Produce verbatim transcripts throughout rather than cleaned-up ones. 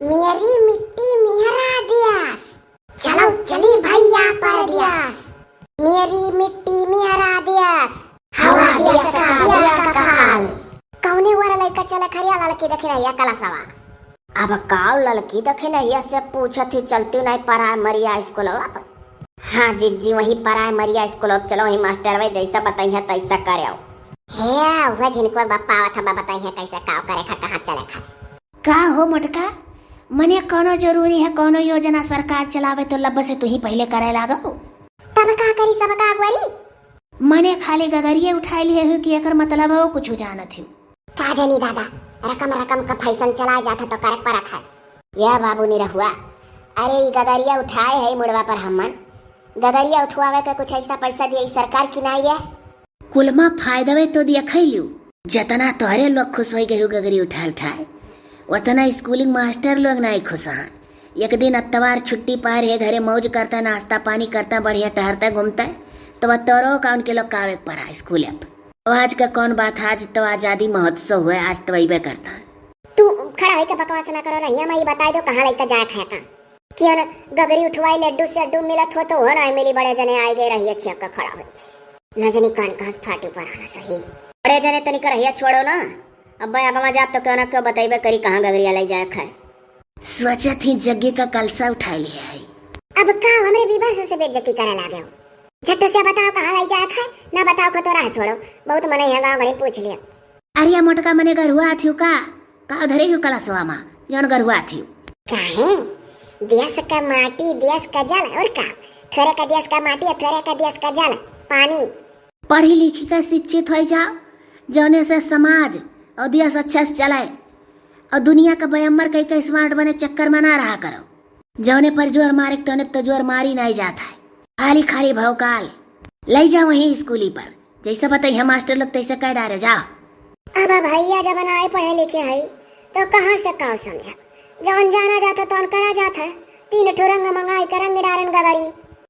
मेरी मिट्टी मेरा देश, चलो चली भैया परदेश। मेरी मिट्टी मेरा देश, हवा देश का, देश का हाल। कौने वाला लइका चले खरिया ललकी देखी रहिया कलसवा? अब काव ललकी देखी नहीं से पूछत ही चलती नहीं पराइमरिया स्कूल अब। हाँ जिज्जी, वही पराइमरिया स्कूल अब चलो, वही मास्टर वे जैसा बताइए तैसा करेव। हे, वह झिनको बप्पा आवत हवा, बताइए कैसे काव करे खा, कहाँ चले खा। का हो मोटका, मने कौनो जरूरी है, कौनो योजना सरकार चलावे तो लब से तुही पहिले करे लागो। तब का करी सबका अगुवारी? मने खाली गगरिये उठाए लिए हुई कि एकर मतलब हो कुछ जानत ही? का जानी दादा, रकम रकम का फैशन चला जात है तो करे परत है। या बाबू निरहुआ, अरे ई गगरिया उठाए है मुड़वा पर हमन, गगरिया उठवावे के कुछ ऐसा पैसा दिए सरकार की नाई है। कुलमा फायदवे तो दिया खैलू, जतना तोहरे लोग खुश होई गए गगरी उठाए उठाए, वतना स्कूलिंग मास्टर लोग नाई खुश हैं। एक दिन अतवार छुट्टी पार है, घरे मौज करता, नाश्ता पानी करता, बढ़िया टहरता घूमता, तो वह तोरो का उनके लोग कावे के परा स्कूल अब। तो आज का कौन बात है, आज तो आजादी महोत्सव हुआ, आज तो अइबे करता। तू खड़ा होके बकवास ना करो, रहिया माई बताई दो कहाँ लइका जाए खाए का। किया न गगरी उठवाई लड्डू से अड्डू मिलत हो तो हो ना मिली, बड़े जने आए गए रहिया छिया का खड़ा हो गए। न जनी कान कहाँ से फाटी पर आना सही। बड़े जने तनी कर रहिया छोड़ो ना, अब भाई अब जाब तो क्यों ना क्यों बताइबे करी कहाँ गगरिया लई जाए खाए। सोचत ही जग्गी का कलसा उठाए लिए है। अब का हमरे बीबा से, से बेइज्जती करे लागे हो? झट से बताओ कहाँ लई जाए खाए, ना बताओ खतोरा है छोड़ो, बहुत मने यहाँ गाँव गणी पूछ लिया। अरे मोटका मने गरुआ थियो का? का धरे हो कलसवा मा, जौन गरुआ थियो? काहे? देश का माटी, देश का जल, और का? थोरे का देश का माटी, थोरे का देश का जल, पानी। पढ़ी लिखी का शिक्षित होई जाओ, जौने से समाज और देश अच्छे से चले, और दुनिया का बयम्मर कई के smart बने चक्कर में ना रहा करो। जौने पर जोर मारे, तौने तो जोर मारी नहीं जात है। खाली खाली भौकाल। लई जा वहीं स्कूली पर, जैसे बताई है मास्टर लोग तैसे कह डारे, जा। अब भैया जब नाई पढ़े लिखे है तो कहाँ से का समझब? जौन जाना जात है तौन करा जात है। तीन ठो रंग मंगाई के रंग डारन गगरी।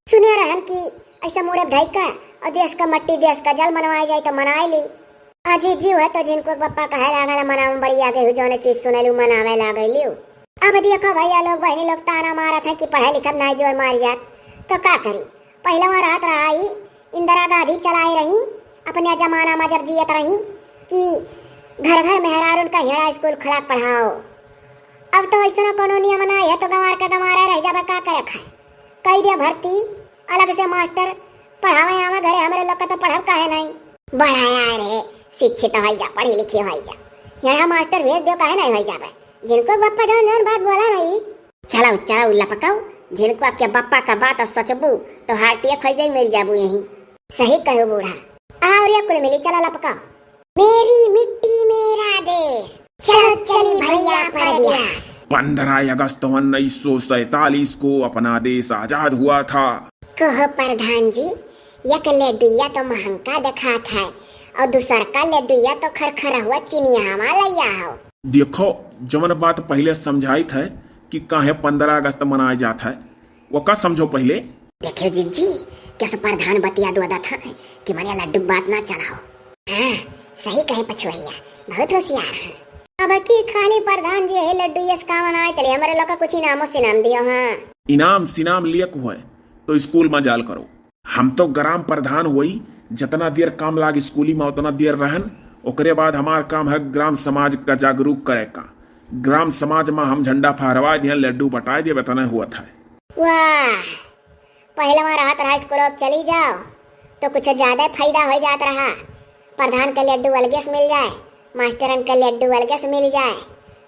सुने रहन कि ऐसा मुड़े धई का और देश का मट्टी देश का जल मनवाए जाए तो मनाए ली। अजी जीव है तो जिनको बप्पा कहे लागल मनावे बड़ी आगे हु, जौने चीज सुनेलू मनावे लागेलू। अब देखो भैया लोग बहनी लोग ताना मारत हैं कि पढ़े लिखब नाई जोर मार जात, तो का करी? पहले वहाँ रहत रहा ही, इंदिरा गांधी चलाए रही, अपने जमाना में जब जियत रही कि घर घर मेहरारून का हेड़ा स्कूल खोला पढ़ाओ। अब तो ऐसा कोनो नियम ना है, तो गंवार का गंवारे रह जाबे, का करे खाए? कई दिया भर्ती, अलग से मास्टर पढ़ावे आवे घरे, हमरे लोग का तो पढ़ब काहे नहीं? बढ़ाया रे, शिक्षित होई जा, पढ़ी लिखी होई जा, हेड़ा मास्टर भेज दो, काहे नहीं होई जाबे? जिनको बप्पा जौन जौन बात बोला रही। चलो चलो लपकाओ, जिनको आपके बप्पा का बात सोचबू तो heart attack हो जाई, मर जाबू यहीं। सही कहो बूढ़ा। और ये कुल मिली चलो लपकाओ। मेरी मिट्टी मेरा देश, चलो चली भैया परदेश। पन्द्रह अगस्त उन्नीस सौ सैंतालीस को अपना देश आजाद हुआ था। कहो प्रधान जी, एक लड्डुया तो महंगा देखात है और दूसर का लड्डुया तो खरखर हुआ चिनिया हवा लैया हो। देखो, जवन बात पहले समझाइत है कि काहे पन्द्रह अगस्त मनाए जात है, वो का समझो पहले। देखे जिज्जी, कैसे प्रधान बतिया दो था कि मने लड्डू बात ना चलाओ। हाँ, सही कहे पछुआइया, बहुत होशियार है। अब की खाली प्रधान जी है लड्डू यस का मनाए चले, हमारे लोग का कुछ इनामो सिनाम दियो। हाँ, इनाम सिनाम लिए को है तो स्कूल में जाल करो। हम तो ग्राम प्रधान होई, जितना देर काम लाग स्कूली में उतना देर रहन। ओकरे बाद हमार काम है ग्राम समाज का जागरूक करे का। ग्राम समाज में हम झंडा फहरवा दिया, लड्डू बटाए दिए, इतना हुआ था। वाह, पहले वहाँ रहत रहा स्कूल, अब चली जाओ तो कुछ ज्यादा फायदा हो जात रहा। प्रधान का लड्डू अलगे से मिल जाए, मास्टरन का लड्डू अलगे से मिल जाए।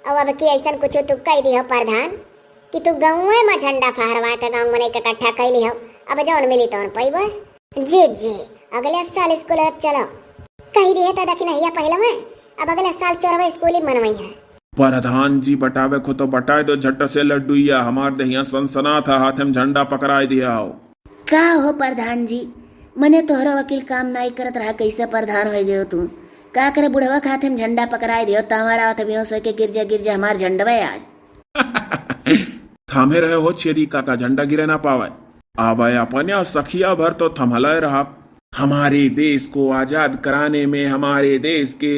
अब अब की ऐसा कुछ तू कह दियो प्रधान कि तू गाँवे में झंडा फहरवा के गाँव मने के इकट्ठा कैली हो, अब जौन मिली तौन पैबो। जी जी, अगले साल स्कूल अब चलो। कही दिए तो दखिनहिया पहले में, अब अगले साल चोरवे स्कूल ही मनवई है। प्रधान जी बटावे को तो बटाए दो झट से लड्डुइया, हमार दहिया सनसना था, हाथ में झंडा पकड़ाए दिया हो। का हो प्रधान जी, मने तोहरा वकील काम नाई करत रहा, कैसे प्रधान हो गयो तू? का करे बुढ़वा के हाथ में झंडा पकड़ाए दियो, तावा रावत बेहोश होके गिर जा, गिर जा हमार झंडवा आज। थामे रहे हो छेदी काका, झंडा गिरे ना पावे। आवे अपने सखिया भर तो थमले रहा। हमारे देश को आजाद कराने में हमारे देश के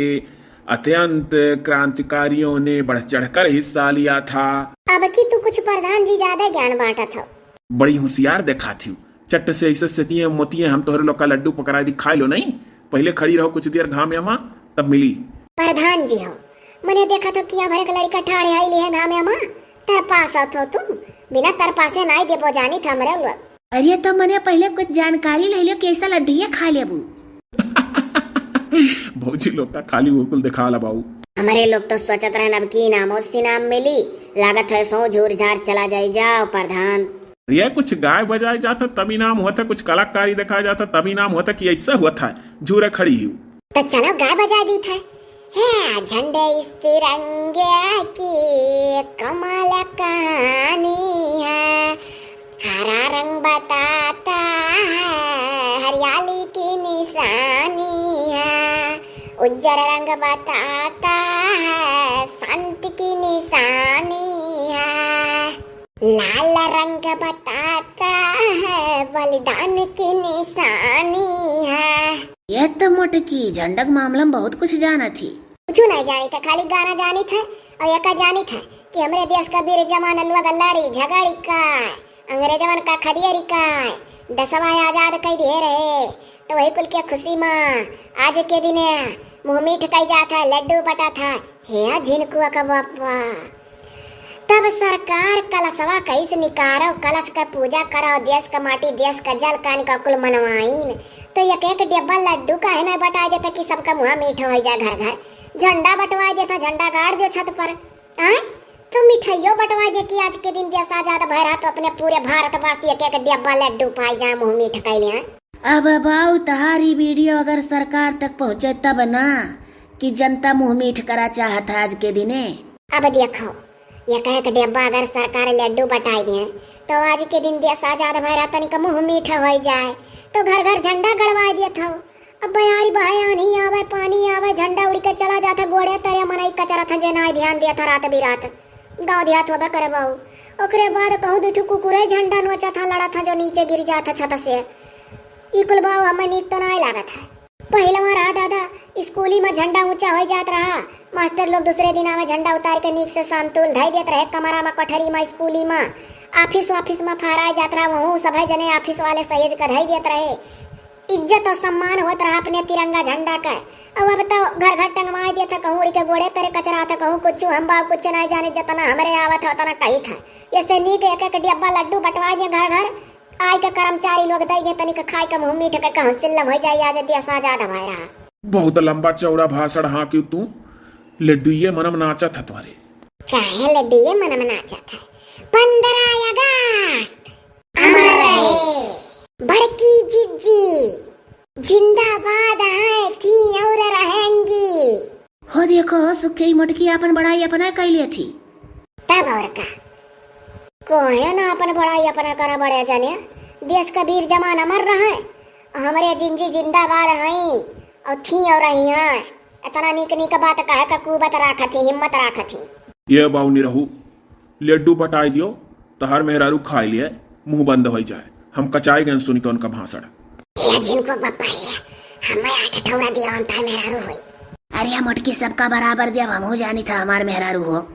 अत्यंत क्रांतिकारियों ने बढ़ चढ़कर हिस्सा लिया था। अब की तू कुछ प्रधान जी ज्यादा ज्ञान बांटत हो। बड़ी होशियार देखात हिउ। चट्ट से ऐसे सेतिये मोतिये हम तोहरे लोग का लड्डू पकड़ा दी, खाए लो नहीं। पहिले खड़ी रहो कुछ देर घामे मा, तब मिली। प्रधान जी हो, मने देखत हो किया भरे के लड़का ठाड़े आई ली है घामे मा, तरपास हो तू, बिना तरपासे नाई देबो जानी था हमरे लोग। अरे तो मने पहिले कुछ जानकारी ले लियो, कैसा लड्डू ये खा लेबू। भौजी लोग का खाली वो कुल दिखा ला बाऊ। हमरे लोग तो सोचत रहन अब की इनामो सिनाम मिली, लागत है सो झूर झार चला जाई जाओ प्रधान। ये कुछ गाय बजाए जात है तब इनाम होत है, कुछ कलाकारी दिखाए जात है तब इनाम होत है कि ऐसा होत है झूरे खड़ी ही। तो चलो गाय बजा दी था। है झंडे इस तिरंगे की कमाल कहानी है। हरा रंग बताता है हरियाली की निशानी है। उज्जर रंग बताता है शांति की निशानी है। लाल रंग बताता है बलिदान की निशानी है। ये तो मोटकी झंडा के मामला में बहुत कुछ जानत ही। कुछ नहीं जानी था, खाली गाना जानी था और एका जानी था कि हमरे देश का वीर जवान लोग लड़ी झगड़ी का, अंग्रेजवन का खदियरी का, देशवा आजाद कई दिए रहे, तो वही कुल के खुशी में आज के दिने मुंह मीठ कई जात है, लड्डू बटा था। हे झिनकुआ का बापा। तब सरकार कलशवा कैसे निकारो, कलश का पूजा करो, देश का माटी, देश का जल कान का कुल मनवाइन, तो एक एक डिब्बा लड्डू काहे नहीं बटाई देता कि सबका मुंह मीठ हो जाए घर घर। झंडा बटवाई देता, झंडा गाड़ दो छत पर। आय? तो मिठाइयों बटवाई देती, आज के दिन देश आजाद भय रहा तो अपने पूरे भारतवासी एक एक डिब्बा लड्डू पाई जाए मुंह मीठ कैले। अब बाऊ तहारी वीडियो अगर सरकार तक पहुँचे तब ना कि जनता मुंह मीठ करा चाहत है आज के दिने। अब देखो, एक एक डिब्बा अगर सरकार लड्डू बटाई दे तो आज के दिन देश आजाद भय रहा तनिक मुंह मीठ हो जाए तो घर घर झंडा गड़वाई देत हो। अब बयारी बहाए, आन्ही आवे, पानी आवे, झंडा उड़ के चला जात है गोड़े तरे, मनई कचरत है जे नाई ध्यान देत है रात बिरात। गाँव देहात होबे करे बाऊ। ओकरे बाद कहूँ दू ठो कुकुरे झंडा नोचत है, लड़त है जो नीचे गिर जात है छत से। ई कुल बाऊ हमें नीक तो नाई लागत है। पहिलवा रहा दादा, स्कूली में झंडा ऊंचा हो जात रहा, मास्टर लोग दूसरे दिन आवे झंडा उतार के नीक से संतुल धई देत रहे कमरा में, कोठरी में, स्कूली में, ऑफिस ऑफिस में फहराए जात रहा, वहूँ सभे जने ऑफिस वाले सहेज के धई देत रहे। इज्जत और सम्मान होत रहा अपने तिरंगा झंडा का। अब, अब तो घर घर टंगवाए देत है, कहूँ उड़ के गोड़े तरे कचरात है, कहूँ कुछ हम बाऊ कुछ नहीं जाने, जितना हमरे आवत है उतना कही था। ऐसे नीक एक एक डिब्बा लड्डू बंटवाए दे घर घर, आए के कर्मचारी लोग दे दे तनिक खाए के मुंह मीठ के कहूँ सिल्लम हो जाए, आज देश आजाद भय रहा। बहुत लंबा चौड़ा भाषण हाँकिउ तू। लड्डुए मनम नाचत है तोहरे। काहे लड्डुए मनम नाचत है? पन्द्रह अगस्त अमर रहे। बड़की जिज्जी जिंदाबाद है थी और रहेंगी। हो देखो, सुखे ही मोटकी आपन बड़ाई अपना कैले थी। तब और का? कोहे ना अपन बड़ाई अपना करा बड़े जने। देश का वीर जवान अमर रहे, हमरे जिंजी जिंदाबाद हई और थी और रही हैं। इतना नीक नीक बात कहे का कुबत राखत ही, हिम्मत राखत ही। ये बाऊ निरहू, लड्डू बटाई दियो, तहार मेहरारू खाए लिए मुंह बंद होई जाए। हम कचाई गए सुन के उनका भाषण। ये जिनको बप्पा है, हमें आठ ठौरा दिया हम तार मेहरारू होई। अरे मोटकी, सबका बराबर दिया, हमहू जानी था हमार मेहरारू हो।